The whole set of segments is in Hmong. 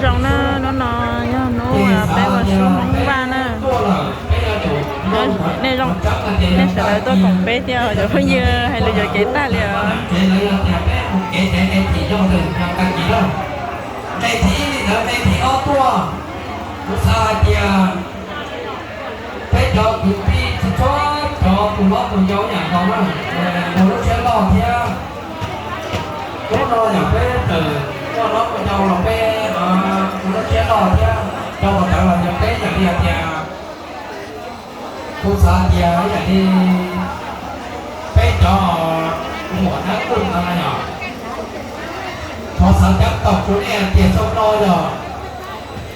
Zoo na, hnub no yog hnub peb ua sub Hmoob Vaj na. Nej sawv daws tuaj koom peb thiab cov phooj ywg, hais lus yuam kev tag li os. Nqe thib ib li ntawd, nqe thib ob tuaj, kuv xav hais tias peb cov kwv tij tsis txhob cov tus hlob tus yau yam nkaus na, ua lub siab loj thiab. Hnub no yog peb tawm tuaj hlob tuaj yau los peb ua lub siab loj thiab, cov uas tawm los yog peb yam li hais tias, kuv xav tias yam li peb cov muam Nab Kuj no yog, thov xav cab toom rau nej hais tias xyoo no yog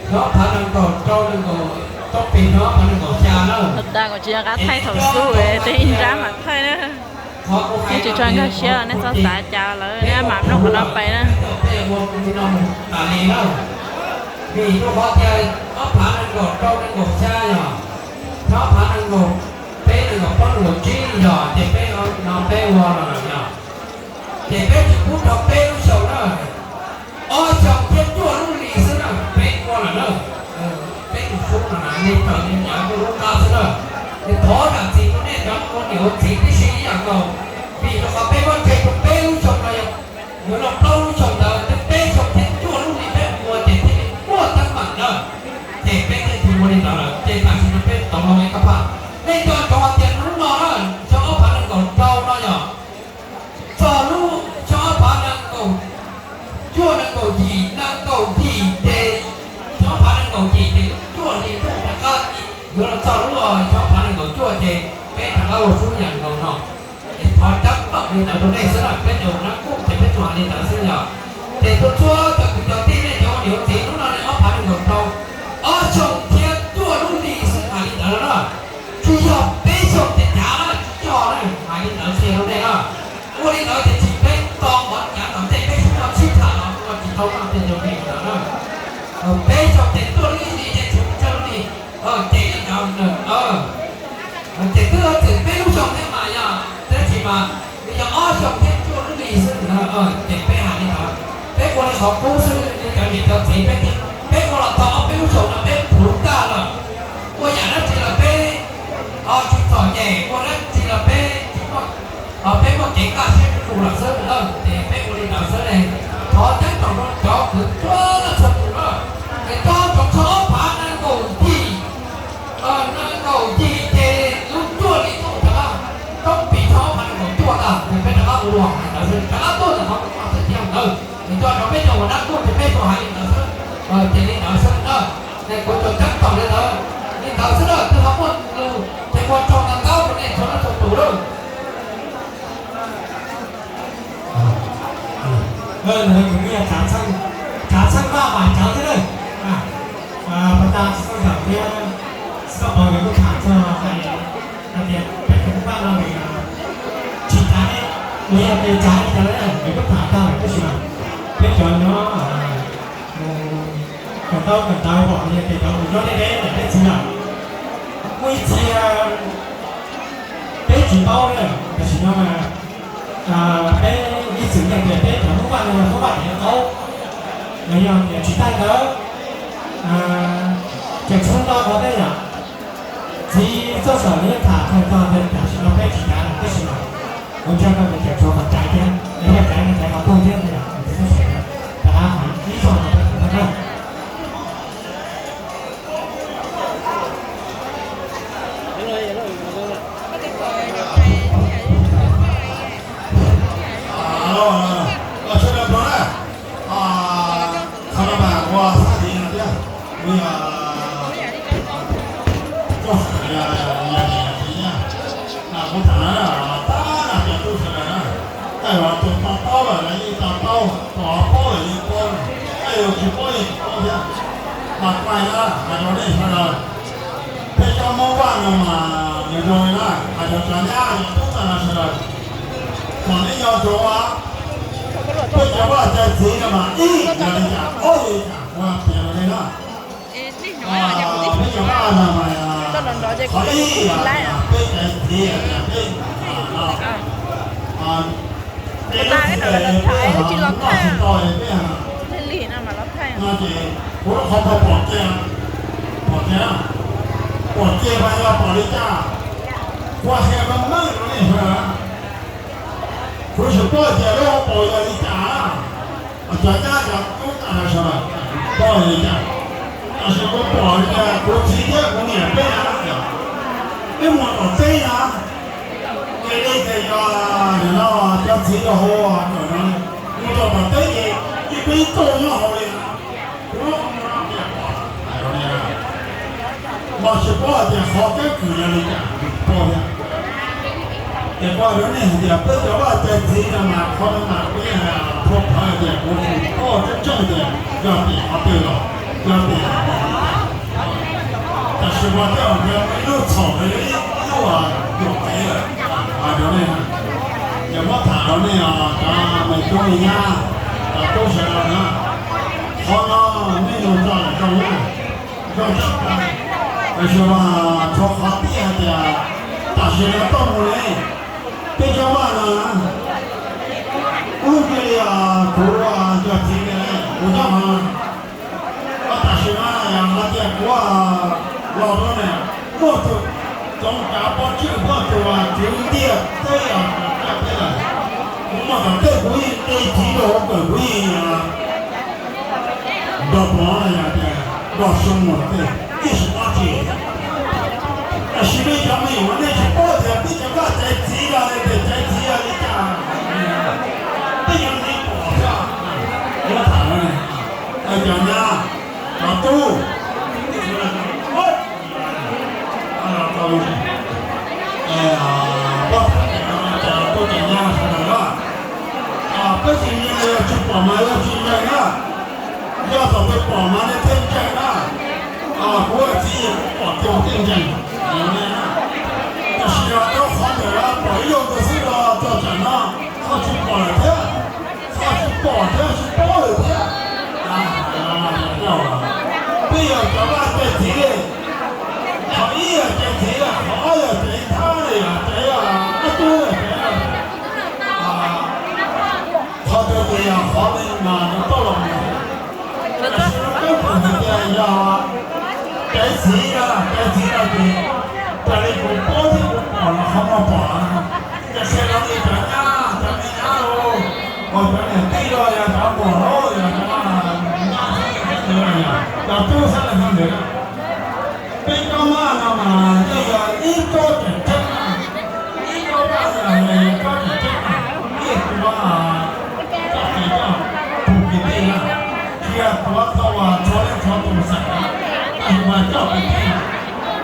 xyoo ob phav nees nkaum rau nees nkaum, rau pem xyoo ob phav nees nkaum xya na. Tag kom tsis nco qab thaij thaum xub, tej ib nrab mam thaij na. Nej tsis tshua nkag siab nej txhob xav cas lawm, nej mam mloog qhov no pais na. Vim rau qhov tias ob phav nees nkaum rau nees nkaum xya yog, ob phav nees nkaum peb nees nkaum plaub nees nkaum tsib yog ces peb no peb ua los lawm yog, ces peb tsis pub rau peb lub xyoo na, ob xyoo thiab cuaj lub hli xwb na peb ua lawm na. Peb tus sub no na, nej tawm nej ncav tuaj lub qab xwb na. Es thov zam txim rau nej cov ua niam ua txiv tib si ib yam nkaus, vim rau qhov peb muab tseg rau peb lub xyoo no yog, yuav luag plaub lub xyoo ntawd, peb xyoo thiab cuaj lub hli peb ua ces thiaj li muaj teeb meem na. Ces peb thiaj tsis ua li ntawd lawm, ces tam sim no peb tau los ua ib qho pab. Nej nco ntsoov hais tias hnub no na, xyoo ob phav nees nkaum rau no yog txog lub xyoo ob phav nees nkaum cuaj nees nkaum yim, nees nkaum yim ces, xyoo ob phav nees nkaum yim ces lub cuaj hli ntuj rov qab yuav los txog lub xyoo ob phav nees nkaum cuaj ces peb rov qab ua sub yam nkaus no. Es thov cab toom li ntawd rau nej xwb na, peb cov Nab Kuj ces peb tsuas hais li ntawd xwb yog. Ces tuaj txhua cov kwv cov tij nej cov ua niam ua txiv, hnub no nej ob phav nees nkaum rau, ob xyoo thiab cuaj lub hli xwb hais li ntawd na. Tsis yog peb xyoo ces cav na, tsis yog na, hais li ntawd xwb rau nej na. Ua li ntawd ces tsis peb tau mov cav tom ntej peb sub no sib tham los ua tsis tau no ces yog li ntawd na. Peb xyoo ces cuaj lub hli ces tshuav tsawg lub hli, ces li ntawd na. Ces twb txwm peb lub xyoo thiab mas yog, tab sis mas nws yog ob xyoo thiab cuaj lub hli xwb na, ces peb hais li ntawd, peb ua li qhov qub xwb, cov niam cov txiv peb, peb ua los tau ob peb lub xyoo no peb puv tag lawm. Ua yam dab tsi los peb tsis txom nyem, ua dab tsi los peb tsis muaj, peb muaj kev kaj siab hlub lawm xwb na, ces peb ua li ntawd xwb ne. Thov ceeb toom rau cov kwv tij txhua tus na, es rau txog ob phav nees nkaum yim, nees nkaum yim ces lub cuaj hli tuaj rov qab, rau pem xyoo ob phav nees nkaum cuaj ntag ces peb rov qab ua li ntawd xwb, rov qab tuaj ntawm qhov kuv xav tias ntawd, es rau peb cov uas Nab Kuj ces peb tsuas hais li ntawd xwb, ces li ntawd xwb na. Es kuv tsuas ceeb toom li ntawd, li ntawd xwb na, twb ho muaj lus ces ua tsaug ntau ntau rau nej txhua leej txhua tus lawm. Ntawd kuv kuj yog tsav txheej, tsav txheej vaj mas tsav thiab na. Pas tas tsis txawj zaum thiab, tsis txawj pom nws kuj tham txog hais tias peb cov Hmoob Vaj no nws tsis tsav, nws yog nws tsav li cas nws kuj tham tag lawm tab sis mas peb cov nyob kawm ntaub kawm ntawv pom yog tias cov uas nyob deb deb niam deb txiv lawm, muaj ib txhia peb tsis paub na, tam sim no mas peb ib txwm yog tias peb cov Hmoob Vaj no yog Hmoob Vaj kev qaub, los yog tias tsis tag ntawd, ces txhua ntau qhov tej yam txiv txoj saum nws yeej tham tag tog tias tam sim no peb tsis tsav lawm tab sis mas kuv ntseeg tau tias tshuav qhov tsav thiab, yog tsav no tsav qhov tuag thiab no yog kuv tsis txhob xav rau qhov ib txog no peb tham tag na. Sawv daws npog na, qhov no mas ua xab tiv no thiab, kuv yog txoj sav yog niam yog txiv na, kuv tham na, tab na cov tub sawv daws na, tej uas tus to taub lawm los yeej to taub, tus paub lawm yeej paub, tej uas tsis paub yeej tsis paub thiab. Mas kuv hais na, hais rau nej sawv daws, peb cov Hmoob Vaj no mas nws zoo li na, hais rau cov nyab cov tub ntawd na sawv daws, kom nej nco ntsoov, peb cov Vaj cov txiv no mas ib yam li cas ob li cas, kuv hais tias li na. Peb cov Vaj no mas qhov ib, peb cov txiv, peb, peb txiv peb noj tsis tau, peb No ces kuv lub qhov muag pom kiag, pom kiag, pom kiag mas yog pom li cas? Kuv hais koj meej rau nej sawv daws, kuv tsis paub tias lub hauv paus yog li cas. Cov nyab cov tub tas sawv daws, paub li cas? Tab sis kuv pom tias kuv txiv thiab kuv niam peb na, peb mus tom teb na, ces li ces yog no cov txiv los hu kom no mus tom tom teb ces ib peb tug nyob hauv li no. Kuv los tsis paub hais tias qhov keeb kwm yog li cas, tsis paub thiab. Ces kuv hais rau nej hais tias peb cov vaj cov txiv no mas qhov no mas peb hais rau peb tias kuv tsis paub tseeb tseeb tias yog tim qhov twg los yog tim, tab sis mas tej zaum nws muaj ib lub txhaum, ib lub yuam kev lawm. Hais rau nej, ces muab tham rau nej os cov me tub me nyab, cov tub sawv daws na, qhov no nej mus tso zoo na, zoo tshaj plaws. Tiam sis mas tshuav qhov tiag hais tias tam sim no tuaj mus li peb cov vaj no, ub cia li kuv cov txiv tias kuv nyob hov, tam sim no hais tias kuv los rau ne, muaj tus txoov tsav pov tswj, muaj tus tswv ntiag teb os, kuv muaj tom tej kuv yeej de txiv rau hauv kawm, kuv yeej nrog pov los yog tias nrog xyoo mus tej, yeej tsis muaj tsi. Tab sis nej cov me nyuam nej tsis paub tias peb cov vaj caiv txiv los tias caiv txiv yog li cas, peb yuav ntxiv pom xwb. Muab tham, cov nyab, cov tub, muab tham cov tub cov nyab sawv daws na, peb tsis nyeem los yog tsis pom mas yog tsis nyeem na. Yog thaum twg pom mas nej thiaj ntseeg na. Kuv txiv yog kuv pom ces kuv thiaj ntseeg. Tab sis yog rau qhov ntawm pom ib zaug ntawd xwb los txog tsam no ho tsis pom lawm thiab, ho tsis pom thiab tsis paub lawm thiab. Peb yog cov vaj caiv txiv, qhov ib yog caiv txiv, qhov ob yog caiv thab, yog caiv ob tub, yog caiv qhov twg ces yog qhov ntawd mas nws tau los mus. Tab sis lub koob hmoov hais tias yog caiv txiv, caiv txiv no ces raws li kuv paub thiab kuv pom los qhov no pom, ces qhia rau nej cov nyab cov me nyab los, cov niam tij los yog cov muam los yog cov nyab xeeb leej xeeb ntxwv los yog cov tub xeeb leej xeeb ntxwv, peb koob hmoov no mas yeej yog ib koob tseem ceeb na, ib koob vaj yog koob tseem ceeb na, yeej tuav coj kev coj pug kwv tij na, tsis yog tuav tau tshuav leej tshuav tus xeem na, tab sis mas coj kwv tij na,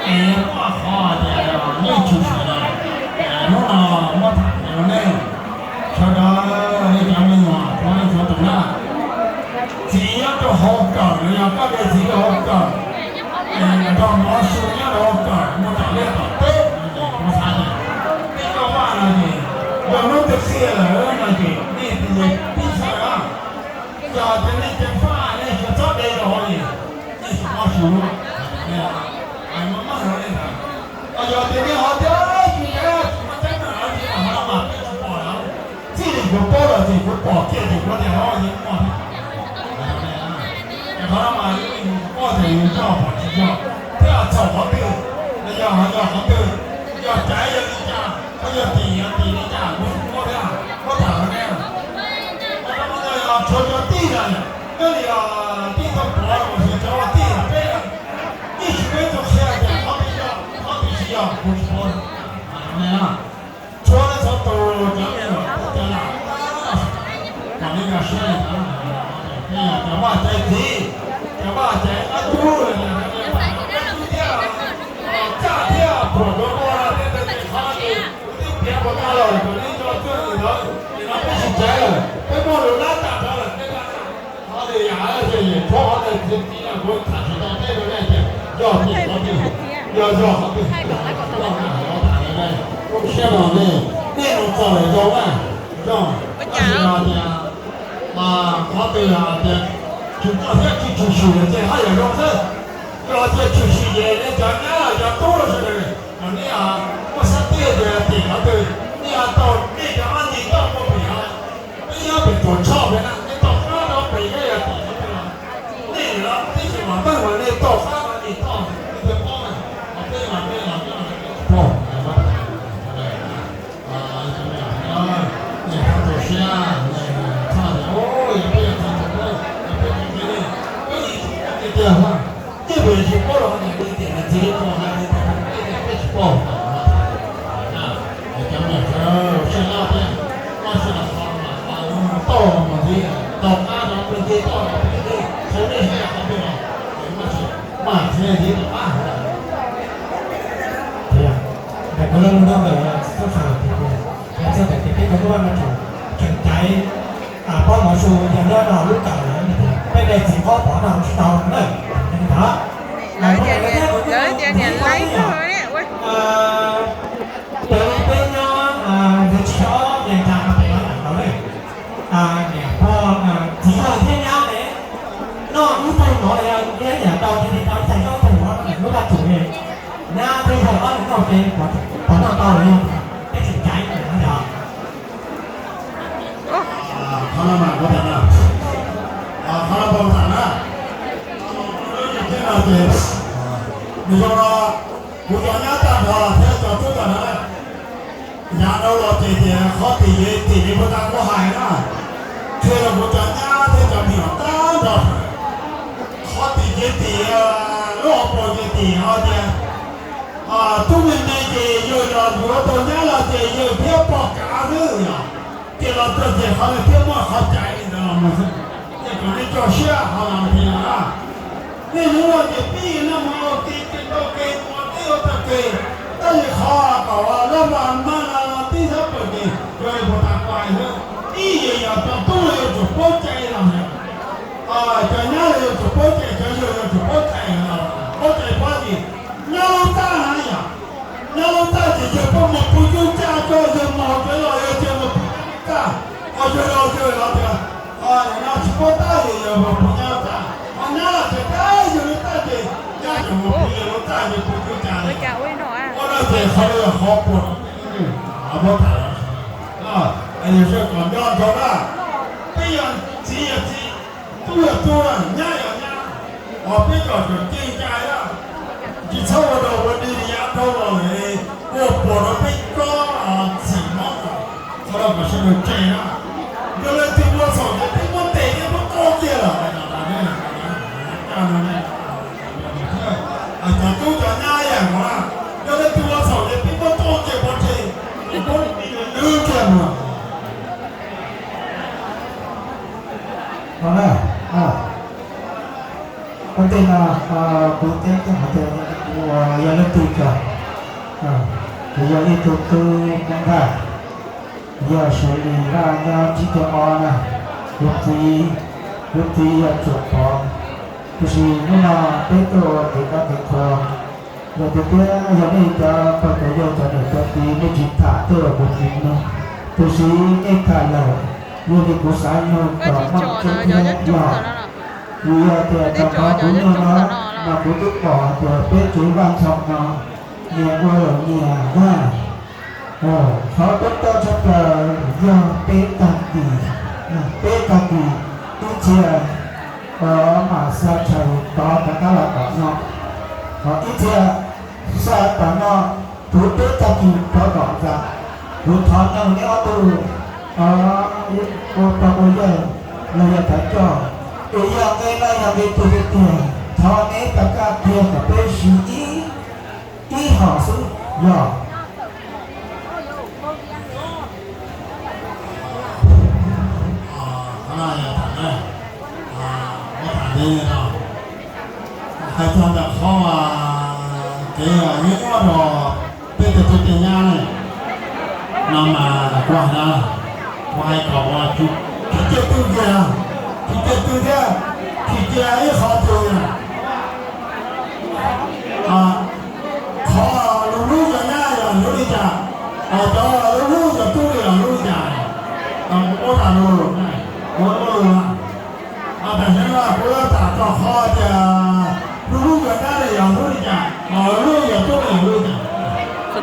es muaj qhov tias yeej tshwm sim na. Hnub no muab tham hais rau nej sawv daws, nej cov me nyuam tshuav leej tshuav tus na, txiv nyob rau hauv kawm los yog koj de txiv rau hauv kawm, nrog mov su nyob rau hauv kawm mus tom liaj tom teb no ces kuv xav tias peb koob vaj no ces yog hnub twg xiam lawm no ces nej tis li pib xwb na. Yog tias nej ceev faj nej tsis txhob de rau hauv li, nej tsis mob su lub, hais rau nej, hais mob mob rau nej ntag. Yog tias nej ho tias tsis ntev tsis muaj teeb meem dab tsi los qhov no mas peb tsis pom lawm, txij li kuv paub los ces kuv pom kiag ces kuv tias ho yeej muaj thiab. Hais rau nej, es qhov no mas yeej tsis paub tias yog pom tsis yog thiab txhaum qhov twg, los yog ho yog qhov twg, yog caiv yog li cas, ho yog tim yog tim li cas kuv tsis paub thiab, muab tham rau nej. Qhov no mas yog tshuav cov tij na, nyob li tij Thoj Pov los sis cov tij peb, ib tsis peb tug qhia tias qhov twg yog qhov twg tsis yog kuv tsis paub. Tshuav leej txhua tus cov me nyuam tub cov lam, kom nej nkag siab li ntawd, cov vaj caiv txiv, cov vaj caiv ob tug, ob tug thiab, caj thiab phuam dua muag tej ntawd ces qhov no ces kuv twb piav puas tag lawm kom nej nco txuj li ntawd, nim no peb tsis caiv lawm, peb muaj lus lab tas rau lawm. Qhov twg yam ces tshuav qhov twg txiv txiv no kuv tham tsis tau teb rau nej tias yog tim qhov twg, yog yog qhov twg, tham lawm nej, nej mus txog lawm zoo na, zoo, tab sis yog tias qhov twg tias tsis txog thiab tsis tshwm sim lawm ces haj yam zoo xwb. Yog tias tshwm sim ces nej cov nyab los cov tub los sawv daws, kom nej muaj sab tiag tias tim qhov twg, nej tau nej cov ab nti toj muaj pem, peb nyob pem Tuam Tshoj pem na, nej tau qab rau pem nej yog tim qhov twg los, Toj qab no ces toj, peb paub, peb los peb los nyob peb tsis paub. Niam hlob tu siab, txhob tias, o, yog peb yog txiv tseem paub, yog peb tsis paub li, peb yeej tsis paub tiag tiag, yeej peb tsis paub los niam li tiam niam txiv los hais li tias peb tias peb tsis paub. Cov niam txiv siab loj thiab, tab sis los qhov mas toj mus ntxiv, toj qab no peb nce toj los peb nce, sawv nej sawv daws qhov twg los maj txhia ntxiv toj qab. Tias, ntawm kuv lub nub ntawm txoj sa tias, txog ntawm tias peb cov tub Vaj no tseem, tseem caiv pob mov su yog nyob rau lub kawm lawm, peb daim txiv qaub pov no tsis tau na. Ntawd, raws li peb nyob, ntawd tsis ob nqe nra no pem no yam tau ne. Niam pog, txiv yawg thiab nyab ne, noj ib tug mov li thiab yam tau li tau ib tag zaub tag mov lub vaj tsum li. Nyab thiab yawg ob leeg noj ces pov noj tau li, peb tseem caiv no yog. Qhov no mas kuv tham na, qhov no kuv tham na, thiab no ces nws zoo no, kuv cov nyab tag nrho thiab cov tub tag nrho na, yav no los ces tias qhov tim yev tim li puag ta kuv hais na, qhia rau kuv cov nyab thiab cov me nyuam tag nrho, qhov tim yev tim, lub hauv paus yev tim ho tias, tub me me ces yawg los yuav tau nyab los ces yawg thiab pog kav xwb yom, ces los txog ces qhov no thiab muaj qhov caiv li ntawd los mus xwb. Ces kom nej tso siab qhov no thiab na. Nej hnub no ces pib noj mov ua ke, tau ke ua teb ua tag ke, tab sis qhov kom laj maj maj no tib ntab pawg ces yog li puag ta kuv hais xwb, ib yam yog cov tub los yuav tsum paub cai los yog, cov nyab los yuav tsum paub cai, cov yawg yuav tsum paub cai, paub cai pab ces nyob lub txaj na yom, nyob lub txaj ces yawg pab mus pw cub caj, coj yawg mus hauv tsev los yawg cia mus pw cub caj, ho yawg los yawg los tias, no tsis paub tab yawg yawg mus pw nyab lub txaj, ho nyab los tias tab yawg lub txaj ces nyab tseem mus pw yawg lub txaj yawg pw cub caj li. Ua no ces qhov no yog qhov puas muab tham los, yog sawv kom nco ntsoov na, peb yog txiv yog txiv, tub yog tub, nyab yog nyab, os peb kom tseem ceeb cai na, tsis txhob ua rau ua dig yav dhau los lawm, ua puas rau peb tsob txhim mob, qhov no kom sawv daws tseg na. Yog leej twg ua txhaum ces peb muab tes thiab muab txoj kiag lawm. Cov tub cov nyab yam no, yog leej twg ua txhaum ces peb muab txoj kiag pov tseg, muab nws kiag mus. Ua ntej no kuv teb hais tias yog leej twg cov, kuv yog ib tug tub Hmoob Vaj, yog Suav Lis Vaj nyob Tsib Caug Ob na, kuv txiv, kuv txiv yog Tsuas Pov, tiam sis hnub no peb tuaj ua kev kab kev qhua, yog tias thiab yog nej cov pog cov yawg cov niam cov txiv nej tsis tham tej uas kuv txiv no, tiam sis nej tham lawm, yog li kuv xav nug kom meej tseeb thiab yog, vim yog tias thaum no kuv nug no mas kuv twb pom hais tias peb kev vaj ntxhov no nyias ua lawm nyias vaj. Qhov tseeb tshaj plaws yog peb tag kis, peb tag kis ib txhia mam xa chaw rov rov qab los tom no, ho ib txhia xa tom no, kuv peb tag kis rov tom ntxa. Kuv thov nug neb ob tug ua pog ua yawg los yog thawj coj, es yog nqe no yog nqe twg tiag tiag, thov neb rov qab qhia kom peb siv ib, ib hom xwb yog. Hais txog ntawm qhov kev nyob rau peb tej tub tej nyab no mas kuv hais na, kuv hais kom ua tsis cia twg kiag, tsis cia twg thiab, tsis cia ib qho twg. Qhov lus hlub cov nyab yog hlub li cas, cov lus hlub cov tub yog hlub li cas, kuv muab tham lus, kuv muab lus. Tam sim no kuv tham txog qhov tias lus hlub cov nyab yog hlub li cas, lus hlub cov tub yog hlub li cas.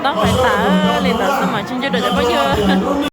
Tau pais tas li ntawd xwb mas tsis nco dua cov phooj ywg.